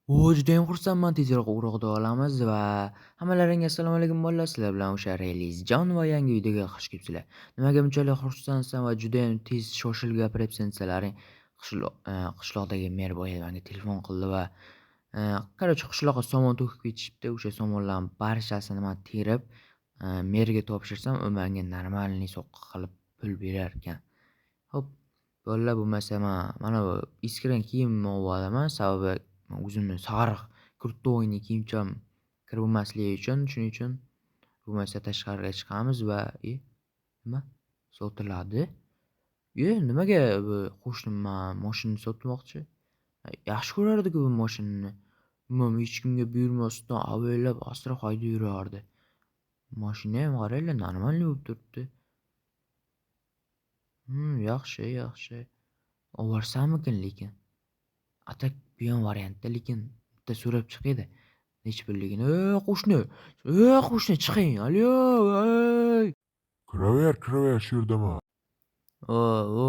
O, judayam xursandman, tezroq urg'oda olamiz va hammalaringga assalomu alaykum bolalar, sizlar bilan o'sha Relizjon va yangi videoga xush kelibsizlar. Nimaga bunchalik xursandsan va judayam tez shoshilib gapiryapsan desalaring, qishloqdagi mer boya menga telefon qildi va короче, qishloqqa somon to'kib ketishibdi. O'sha somonlarning barchasini man terib, merga topshirsam, u menga нормальный so'qqa qilib pul berar ekan. Xo'p, bolalar, bo'lmasa man mana bu eskirgan kiyimimni olib olaman, sababi o'zimni sariq крутой kiyimcham kir bo'lmasligi uchun, shuning uchun bo'lmasa tashqariga chiqamiz va nima sotiladi? Nimaga bu qo'shnim mashinani sotmoqchi? Yaxshi ko'rardi-ku bu mashinani. Umuman hech kimga buyurmasdan avaylab asrab haydab yurardi. Mashina ham qaranglar, нормальный bo'lib turibdi. Yaxshi, yaxshi. Oborsammikin lekin? А так bu ham variantda, lekin bitta so'rab chiqayda nechi pulligini. Ey qo'shni, ey qo'shni chiqing, alo, ey! Kiraver, kiraver, shu yerdaman. O, o,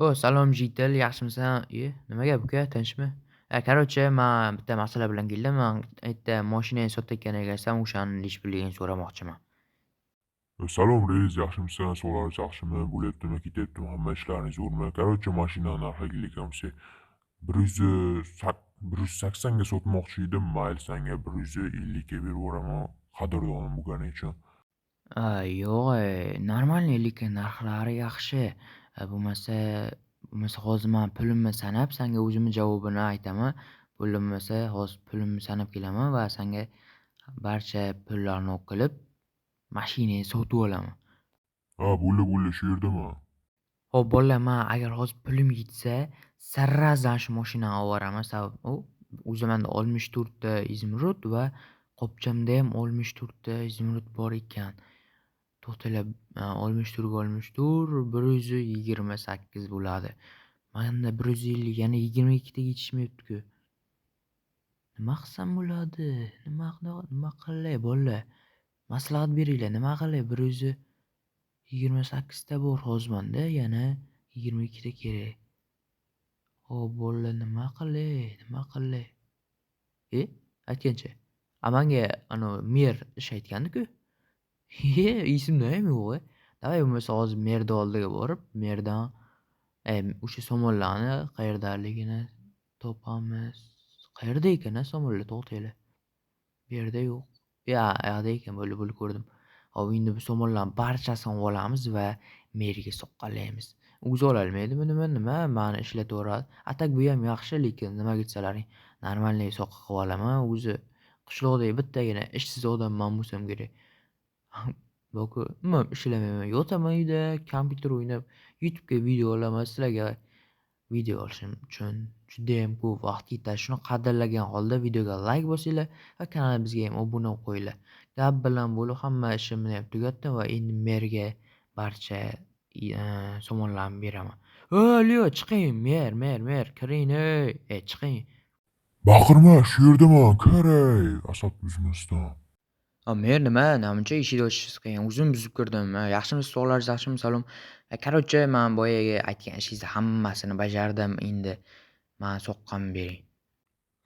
o, salom житель, yaxshimisan? Nima gap uka, tinchmi? Короче, man bitta masala bilan keldim. Man bitta mashinangni sotayotgan ekansan, o'shani nechi pulligini so'ramoqchiman. Salom Reliz, yaxshimisan? Sog'lig'ingiz yaxshimi? Bo'lyaptimi, ketyaptimi? Hamma ishlaringiz zo'rmi? Короче, mashinani narxi ellik 180 ga sotmoqchi edim. Mayli, senga 150 ga berib yuboraman, qadrdonim bo'lgani uchun. Yo'q, нормальный, lekin narxlari yaxshi. Bo'lmasa hozir man pulimni sanab, senga o'zimni javobini aytaman. Bo'lmasa hozir pulimni sanab kelaman va senga barcha pullarni olib kelib, mashinangni sotib olaman. Ha, bo'ldi, bo'ldi, shu yerdaman. Xo'p, bolalar, man agar hozir pulim yetsa, сразу shu mashinani olib boraman. Sababi u o'zi menda 64 ta изумруд va qopchamda ham 64 ta изумруд bor ekan. To'xtanglar, 64 ga 64 128 bo'ladi. Menda 150, yana 22 ta yetishmayapti-ku. Nima qilsam bo'ladi? Nima qilay, bolalar? Maslahat beringlar, nima qilay? 128 ta bor hozir menda, yana 22 ta kerak. Xo'p, bolalar, nima qilay? Nima qilay? Aytgancha, a menga anavi mer ish aytgandi-ku. Esimda ham yo'q. Давай bo'lmasa hozir merni oldiga borib, merdan o'sha somonlarni qayerdaligini topamiz. Qayerda ekan a somonlar? To'xtanglar. Bu yerda yo'q. Ya, yoqda ekan, bo'ldi, bo'ldi, ko'rdim. Hop, endi bu somonlarni barchasini olamiz va merga soqqalaymiz. O'zi ololmaydimi nima, nima mani ishlataveradi. А так bu ham yaxshi, lekin nimaga desalaring, нормальный soqqa qilib olaman. O'zi qishloqdagi bittagina ishsiz odam man bo'lsam kerak. Yoki umuman ishlamayman. Yotaman uyda, kompyuter o'ynab, YouTube'ga video olaman. Sizlarga video olishim uchun judayam ko'p vaqt ketadi. Shuni qadrlagan holda videoga like bosinglar va kanalimizga ham obuna bo'lib qo'yinglar. Gap bilan bo'lib hamma ishimni ham tugatdim va endi merga barcha somonlarni beraman. Alyo, chiqing, mer, mer, mer, kiring ey, chiqing. Baqirma, shu yerdaman, kir ey, asab buzmasdan. Mer nima, namuncha eshikni ochishingiz qiyin. O'zim buzib kirdim. Yaxshimisiz, sog'ligingiz yaxshimi, salom. Короче, man boyagi aytgan ishingizni hammasini bajardim. Endi man soqqamni bering.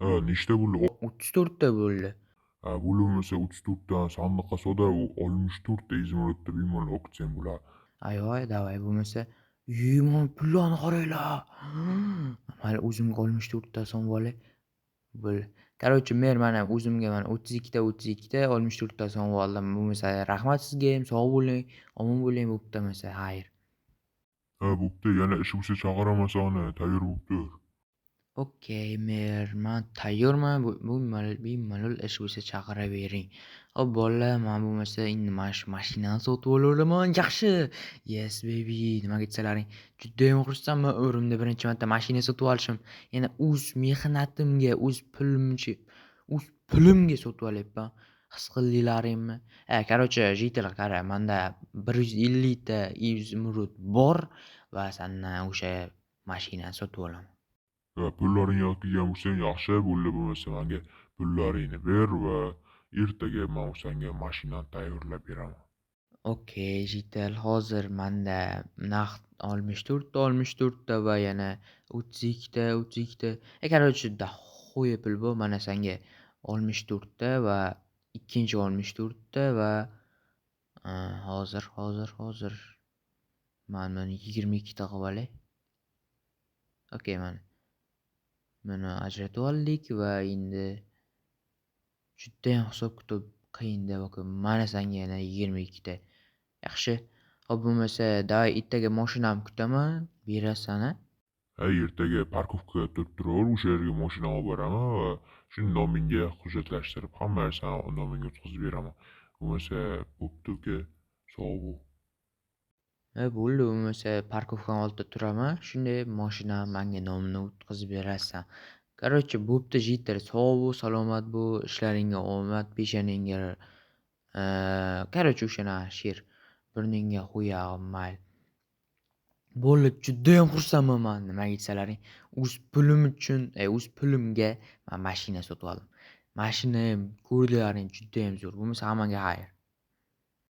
Ha, nechta bo'ldi? 34 ta bo'ldi. Ha, bo'ldi, bo'lmasa 34 tan sandiqqa soda, u 64 ta изумруд ni bemalol olib ketsang bo'ladi. Ayoy, давай bo'lmasa, mana pullarni qaranglar. Mayli, o'zimga 64 tasini olay. Bo'ldi. Короче, mer mana o'zimga mana 32 ta, 32 ta, 64 tasini oldim. Bo'lmasa rahmat sizga ham, sog' bo'ling, omon bo'ling, bo'pti bo'lmasa, xayr. Ha, bo'pti, yana ish bo'lsa chaqiraman seni, tayyor bo'lib tur. Okey, mer, man tayyorman. Bu bemalol ish bo'lsa chaqiravering. Hop, bolalar, man bo'lmasa endi mana shu mashinani sotib olaveraman. Yaxshi. Yes, baby. Nimaga desalaring, judayam xursandman umrimda birinchi marta mashina sotib olishim. Yana o'z mehnatimga, o'z pulimcha, o'z pulimga sotib olyapman. His qildinglaringmi? Короче, житель, qara, menda 150 ta изумруд bor va sendan o'sha mashinani sotib olaman. Ha, pullaringni olib kelgan bo'lsang yaxshi, bo'ldi, bo'lmasa menga pullaringni ber va ertaga man senga mashinani tayyorlab beraman. Okey, житель, hozir menda naqd 64 ta, 64 ta va yana 32 ta, 32 ta. Короче, Дохуя pul bor, mana senga 64 ta va ikkinchi 64 ta va hozir, hozir, hozir. Mana buni 22 ta qilib olay. Okey, mana. Buni ajratib oldik va endi judayam hisob-kitob qiyinda. Mana senga yana 22 ta. Yaxshi. Xo'p, bo'lmasa, давай, ertaga mashinamni kutaman, berasan a? Ha, ertaga парковка ga turib turaver, o'sha yerga mashina olib boraman va shuni nomingga hujjatlashtirib, hamma narsani nomingga o'tkazib beraman. Bo'lmasa, bo'pti, uka, sog' bo'l. Ha, bo'ldi, bo'lmasa парковка ni oldida turaman, shunday mashina manga nomini o'tkazib berasan. Короче, bo'pti, житель, sog' bo'l, salomat bo'l, ishlaringga omad, peshonangga, короче, o'sha she'r. Burningga qo'yag'im, mayli. Bo'ldi, judayam xursandman man. Nimaga desalaring, o'z pulim uchun, o'z pulimga man mashina sotib oldim. Mashinam ko'rdilaring, judayam zo'r. Bo'lmasa hammaga xayr.